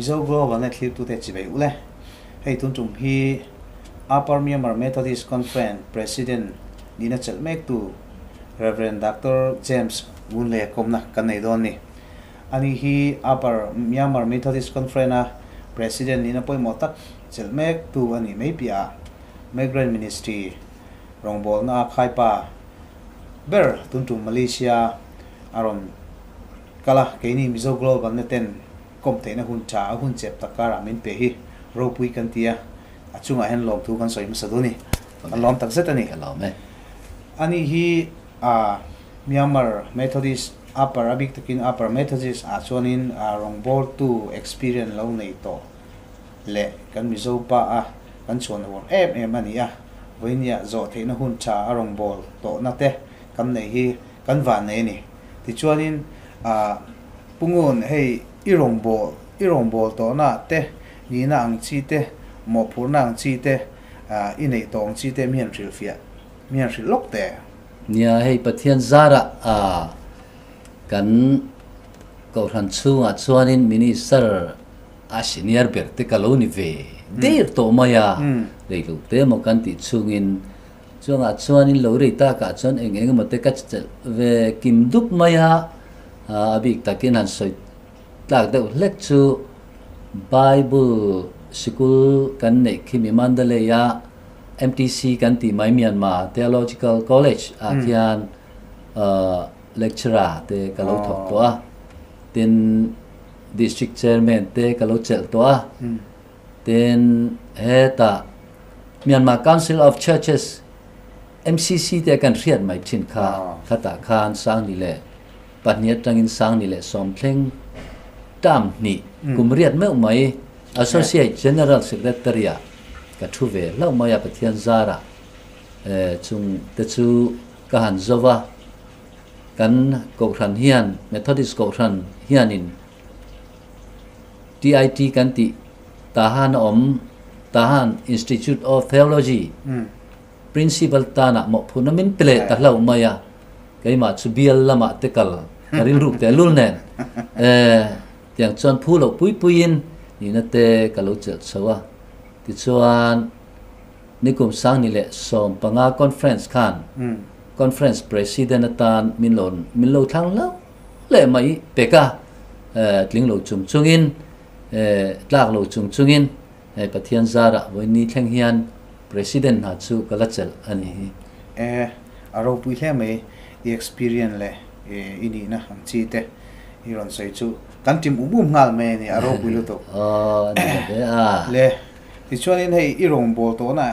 Mizo Global Net thlirtute chivei ule. Hei tun tum hi Upper Myanmar Methodist Conference President nihna chelh mektu Rev. Doctor James Ngunlei kawmna kan nei dawn ni. Ani hi Upper Myanmar Methodist Conference a President nihna pawimawh tak chelh mektu a nih mai piahah Migrant Ministry rawngbawlna a khaipa ber tun tum Malaysia a rawn kal a, keini Mizo Global na ten kawm theihna hun tha a hun chep tak karah min pe hi ropui kan ti a, a chungah hian lawmthu kan sawi hmasa duh a ni. Kan lawm tak zet a ni. Ka lawm e. Ani hi a Myanmar Methodist Upper a bik takin Upper Methodist ah chuanin rawngbawltu experience lo nei tawh leh kan Mizo pa a kan chhuan huam em em a ni a, vawinia zawh theihna hun tha a rawngbâwl tawhna te kan neih hi kan van nei a ni. Tichuanin ah Pungun hei i rawngbâwl i rawngbâwl tawhna te nihna ang chi te mawhphurhna ang chi te ah i neih tawh ang chi te mi han hrilhfiah mi han hrilh lawk teh. Nia hei Pathian zarah ah kan Kohhran chhungah chuanin Minister A senior ber te ka lo ni ve der tawh mai a, rei lo te emaw kan tih chhungin chuangah chuanin lo rei takah chuan eng eng emaw te ka chelh ve kim dup mai a, a bik takin han sawi tlak deuh hlek chu Bible sikul kan neih khi mi Mandalay a MTC kan tih mai Myanmar Theological College ah khian lecturer te ka lo thawk tawh a, tin District Chairman te ka lo chelh tawh a, tin hetah Myanmar Council of Churches, MCC, te kan hriat mai thin kha, khatah khan Sangni leh pahnih atangin Sangni leh Sawmthleng term hnih kum riat meuh mai Associate General Secretary ah ka thu ve hlauh mai a, Pathian zarah chung te chu ka han zo va. Kan Kohhran hian, Methodist Kohhran hianin TIT kan tih Tahan a awm, Tahan Institute of Theology, Principal tanah mawhphurhna min pe leh ta hlauh mai a, keimah chu bial lamah te kal ka rilruk teh lul nen tiang chuan phu loh pui puiin nihna te ka lo chelh chho a. Tichuan Nikum Sangni leh 15 Conference khan Conference President atan min lo min lo thlang hlauh leh mai pek a, tling lo chung chungin tlak lo chung chungin Pathian zarah vawiin thleng hian President hna chu ka la chelh a ni hi. E, a ropui hle mai i experience leh i nihna ang chi te i rawn sawi chu kan tim um um nghal mai a ni, a ropui lutuk. Aw, a ni lo ve a. Le, tichuanin hei i rawngbâwl tawhna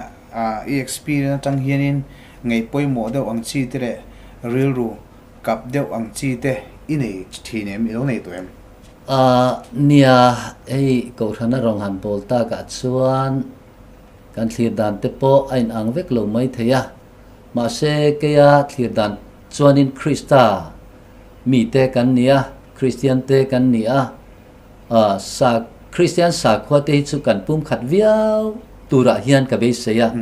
i experience atang hianin Ngaih pawimawh deuh ang chi te leh rilru kap deuh ang chi te i nei thin em? I lo nei tawh em? A, nia, hei Kohhrana rawng han bawl takah chuan kan thlir dan te pawh a inang vek lo mai thei a. Mahse, keia thlir dan chuanin Krista mi te kan ni a, Kristian te kan ni a, sa Kristian sakhua te hi chu kan pumkhat viau turah hian ka beisei a.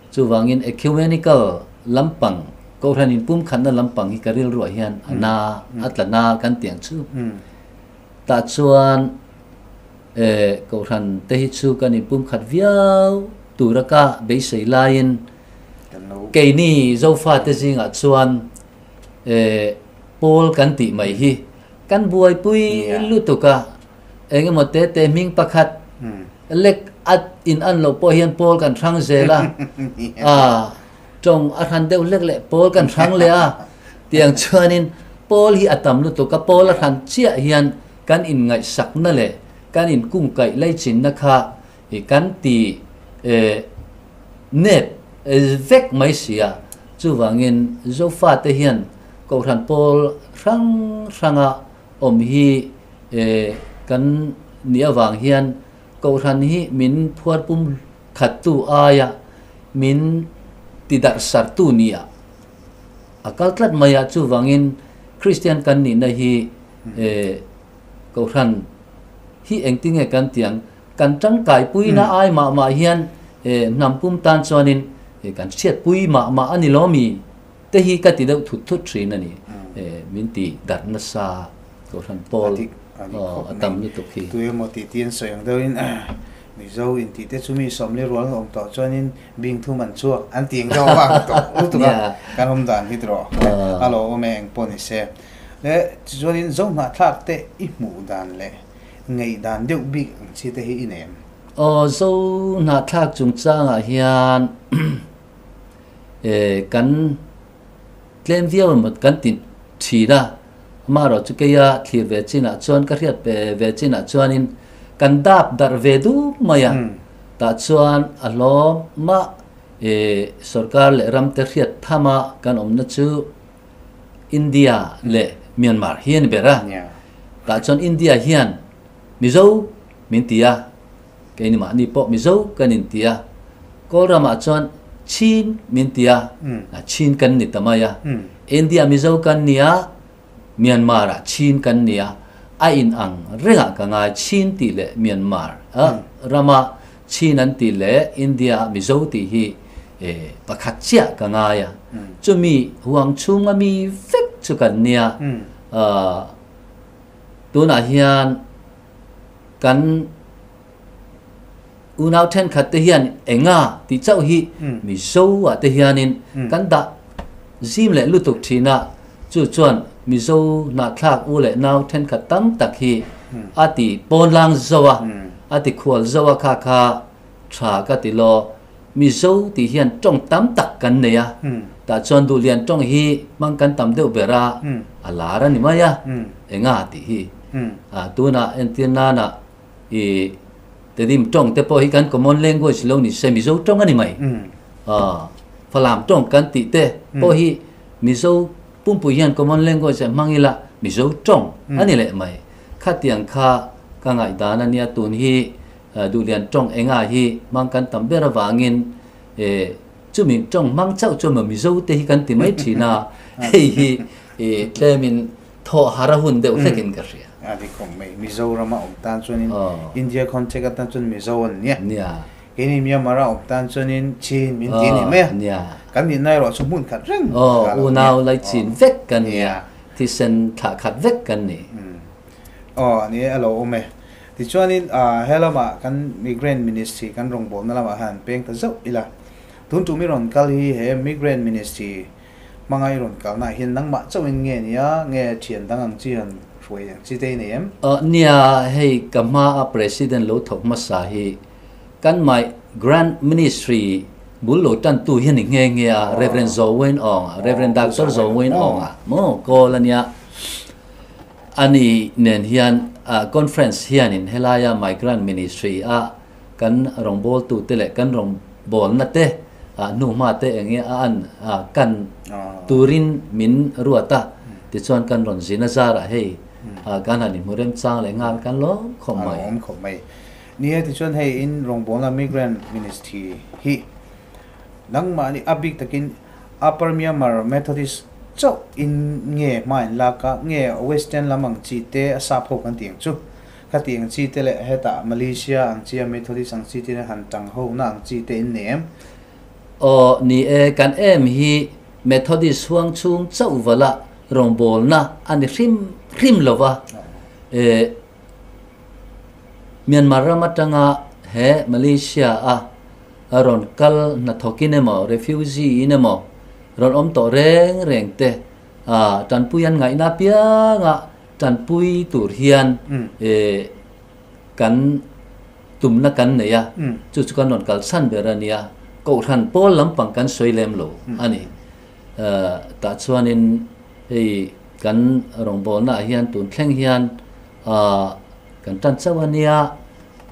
Chuvangin ecumenical lampang, Kohhran inpumkhatna lampang hi ka rilruah hian a na, a tla na kan tih ang chu. Tah chuan eh Kohhran te hi chu kan inpumkhat viau tura ka beisei laiin keini Zofate zingah chuan eh pawl kan tih mai hi kan buaipui lutuk a. Engemaw te te hming pakhat lek a in an loh pawh hian pawl kan hrang zel a, a tawng a hran deuh hlek leh pawl kan hrang leh a, tiang chuanin pawl hi a tam lutuk a, pawl a hran chiah hian kan inngaihsakna leh kan inkungkaih leichinna kha kan ti nep vek mai si a, chuvangin Zofate hian Kohhran pawl hrang hranga awm hi kan nih avang hian Kohhran hi min phuarpum khattu aia min tidarhsartu nia a kal tlat mai a, chuvangin Kristian kan nihna hi Kohhran hi engtinge kan tih ang, kan tangkaipuina ai mah mah hian hnam pum tan chuanin kan hriatpui mah mah a ni lo mi? Te hi ka ti deuh thut thut thin a ni. Min ti darh nasa Kohhran Paul. A dik, Aw, a tam lutuk hi. Tu emaw tih tih an sawi ang deuhin Mizo intih te chu mi sawmli rual an awm tawh chuanin bing thum an chhuak an tih ang deuh avang tawh lutuk a kan awm dan hi tawh a lo awm e eng pawh ni se. Le tichuanin Zohnahthlak te i hmuh dan leh ngaih dan deuh bik ang chi te hi i nei em? Aw, Zohnahthlak chungchangah hian kan Tlem viau emaw kan ti thin a, amaherawh chu keia thlir ve chinah chuan ka hriat ve ve chinah chuanin kan dap darh ve dup mai a, tah chuan a hlawm mah ih sorkar leh ramte hriat thama kan awmna chu India leh Myanmar hi a ni ber a, tah chuan India hian Mizo min ti a. Keini mahni pawh Mizo kan inti a, Kawl ramah chuan Chin min ti a, Chin kan ni ta mai a. India Mizo kan ni a, Myanmar ah Chin kan ni a, a inang rengah ka ngai Chin tih leh Myanmar rama Chin an tih leh India ah Mizo tih hi pakhat chiah ka ngai a. Chumi huang chhunga mi vek chu kan nia. Tunah hian Kan unau thenkhat te hian enga tih chauh hi Mizo ah te hianin kan dah zim leh lutuk thin a, chu chuan Mizo hnahthlak u leh nau thenkhat tam tak hi a ti pawnlang zo a, a ti khual zo a kha kha tha ka ti law. Mizo tih hian tawng tam tak kan nei a, tah chuan Duhlian tawng hi hmang kan tam deuh ber a, a lar a ni mai a, enga tih hi. Tunah entir nana i Tedim tawng te pawh hi kan common language lo ni se Mizo tawng a ni mai. Falam tawng kan tih te pawh hi Mizo pumpui hian common language ah hmang ila Mizo tawng a ni leh mai. Khatiang kha ka ngaihdan a nia tun hi Duhlian tawng enga hi hmang kan tam ber avangin chumi tawng hmang chauh chu maw Mizo te hi kan ti mai thin a, hei hi tlemin Thawh har a hun deuh hlekin ka hria. A dik awm mai. Mizoram a awm tan chuanin India context atan chuan Mizo an nia. Nia. Keini Myanmar a awm tan chuanin Chin min ti a ni mai a. Nia. Kan nihna erawh chu hmun khat reng ka lo nia. Unau laichin vek kan nia. Thisen thlah khat vek kan ni. Aw ni e a lo awm e. Tichuanin he lamah kan Migrant Ministry kan rawngbawlna lamah hian peng ta zauh ila. Tun tum i rawn kal hi he Migrant Ministry Hmangaih rawn kalnaah hian nangmah chauhin nge nia, nge thian dang ang chi han hruai ang chi te i nei em? Nia, hei ka hmaa President lo thawk hmasa hi kan mai Grand Ministry bul lo tantu hi a ni nghe nghe a, Rev. Zaw Wain Aung a, Rev. Doctor Zaw Wain Aung a maw kawl a nia. Ani nen hian conference hianin helaia Migrant Ministry a kan rawngbawltute leh kan rawngbawlna te hnuhma te eng nge a an kan turin min ruat a, tichuan kan rawn zin a zarah hei kan han inhmu remchang leh nghal kan lawm khawp mai. A lawm khawp mai. Ni e, tichuan hei in rawngbawlna Migrant Ministry hi nangmahni a bik takin Upper Myanmar Methodist chauh in nge hma in lak a, nge Western lam ang chi te a sap ho kan tih ang chu. Khati ang chi te leh hetah Malaysia ang chi a Methodist ang chi te han tang ho na ang chi te in nei em? Aw, ni e, kan em hi Methodist huang chhung chauh vala rawngbawlna a ni hrim hrim lo va. E, Myanmar ram atanga he Malaysia a rawn kal hnathawkin emaw, refugee in emaw rawn awm tawh reng reng te a tanpui an ngaihna apianga Tanpui tur hian kan tumna kan nei a, chu chu kan rawn kalchhan ber a nia. Kohhran pawl lampang kan sawi lem lo a ni. Tah chuanin hei kan rawngbawlnaah hian tun thleng hian kan tan chauh a nia,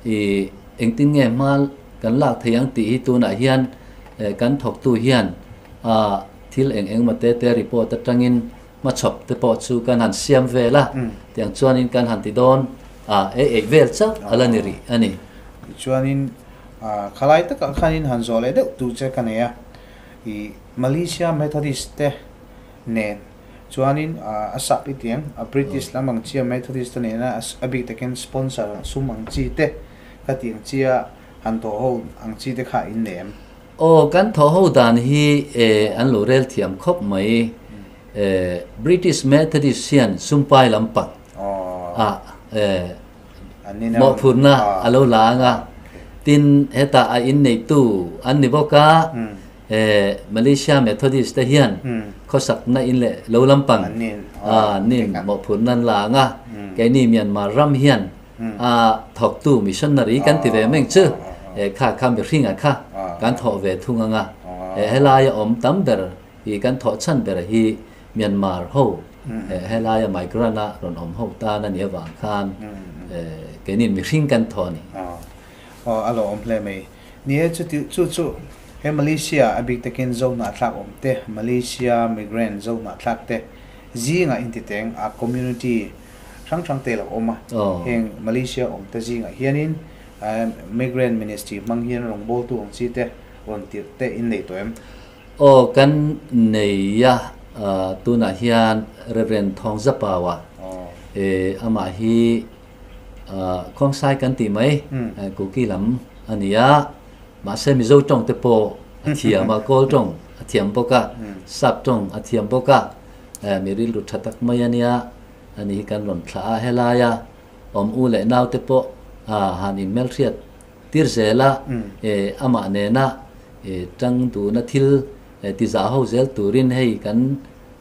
i engtin nge hma kan lak thei ang tih hi tunah hian kan thawktu hian thil eng engemaw te te report atangin Hmachhawp te pawh chu kan han siam vel a, tiang chuanin kan han ti dawn a, ei eih vel chauh a la ni rih a ni. Tichuanin khalai takah khanin han zawh leh deuh duh che ka nei a, i Malaysia Methodist te nen chuanin a sap i tiang, a British lam ang chi a Methodist te nena a bik takin sponsor sum ang chi te ka tih ang chi a han thawh ho ang chi te kha in nei em? Aw, kan thawh ho dan hi an lo rel thiam khawp mai. British Methodist hian sumpai lampang a Mawhphurhna a lo la ang a, tin hetah a inneitu an ni bawk a, Malaysia Methodist te hian khawsakna in leh lo lampang an nin mawhphurhna an la ang a, keini Myanmar ram hian a thawktu missionary kan ti ve meng chu kha kha mihringa kha kan thawh ve thung ang a, helaia awm tam ber hi kan thawh chhan ber hi Myanmar ho helaia migrant a rawn awm ho tan a nih avang khan keinin mihring kan thaw a ni. Aw a lo awm hle mai. Ni e chuti chu chu he Malaysia a bik takin zo hnahthlak awm te Malaysia migrant zo hnahthlak te zingah intiteng a community hrang hrang te lo awm a. Heng Malaysia awm te zingah hianin migrant ministry hmang hian rawngbawltu ang chi te rawn tirh te in nei tawh em? Aw kan nei a, tunah hian Rev. Thawngzapaua amah hi Khuangsai kan tih mai, Kuki lam a ni a, mahse Mizo tawng te pawh a thiam a, Kawl tawng a thiam bawk a, Sap tawng a thiam bawk a, mi rilru tha tak mai a nia, ani hi kan rawn thlah a, helaia awm u leh nau te pawh han inhmelhriat Tir zela amah nena tang duhna thil ti zah ho zel turin hei kan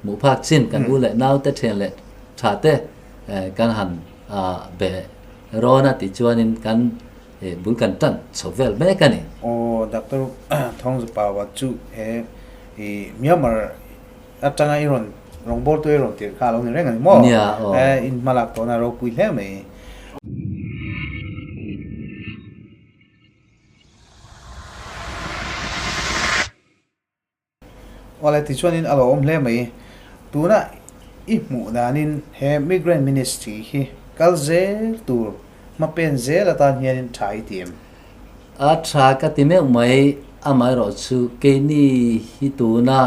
hmuh phak chin kan u leh nau te then leh tha te kan han be rawn a tih chuanin kan bul kan tan chho vel mek a ni. Aw Doctor Thawngzupawa chu he i Myanmar atanga i rawn rawngbawltu i rawn tirh kha a lo ni reng a ni maw? Nia aw. In hmalak tawhna ropui hle mai. Awle tichuanin a lo awm hle mai. Tuna i hmuh danin he Migrant Ministry hi kal zel tur hmapen zel atan hianin tha i ti em? A tha ka ti meuh mai, amaherawh chu keini hi tuna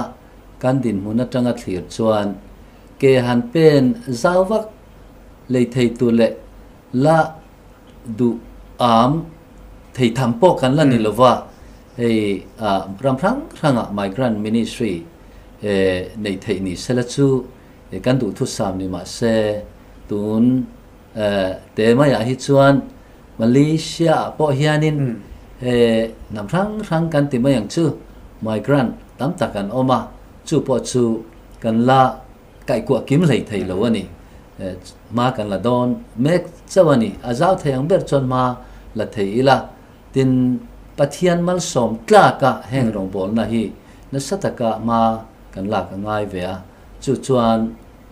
kan dinhmun atanga thlir chuan ke han pen zau vak lei thei tur leh la duh am thei tham pawh kan la ni lova, hei ram hrang hrangah migrant ministry neih theih ni sela chu kan duhthusam ni mahse tun te maiah hi chuan Malaysia ah pawh hianin hnam hrang hrang kan ti mai ang chu migrant tam tak an awm a, chu pawh chu kan la Kaihkuah kim hlei thei lo a ni. Hma kan la dawn mek chauh a ni. A zau thei ang ber chuan hma la thei ila. Tin, Pathian malsawm tlaka heng rawngbawlna hi nasa taka hma kan lak a ngai ve a. Chu chuan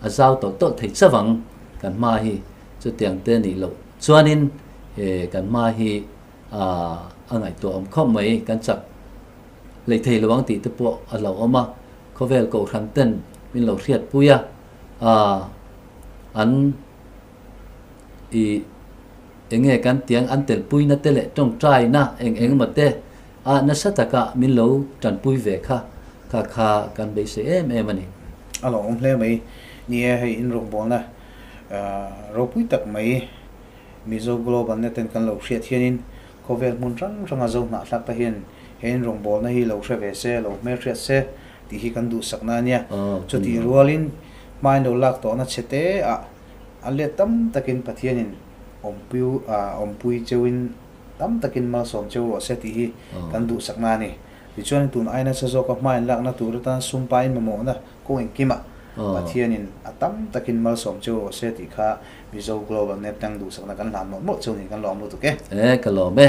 a zau tawlh tawlh thei chauh ang kan hma hi. Chutiang te nih loh chuanin kan hma hi a ngaihtuah awm khawp mai. Kan chak hlei thei lo ang tih te pawh a hlauhawm a. Khawvel kohhran ten min lo hriatpui a, aah an i enge kan tiang an telpuina te leh tawngtaina eng eng emaw te ah nasa taka min lo tanpui ve kha kha kha kan beisei em em a ni. A lo awm hle mai. Ni e, hei inrawngbawlna ropui tak mai Mizo Global Net ten kan lo hriat hianin Khawvel hmun hrang hranga zo hnahthlak te hian he inrawngbawlna hi lo hre ve se, lo hmelhriat se tih hi kan duhsakna a nia. Chutih rualin hmain lo lak tawhna chhe te ah a let tam takin Pathianin awmpui awmpui cheuhin tam takin malsawm cheu rawh se tih hi kan duhsakna a ni. Tichuan tun aina sa zawka hmain lakna tur atan sumpa in mamawhna kawng engkimah Pathianin a tam takin malsawm cheu rawh se tih kha Mizo Global Net tang duhsakna kan hlan mawlh mawlh cheu niin kan lawm lutuk e. E, ka lawm e.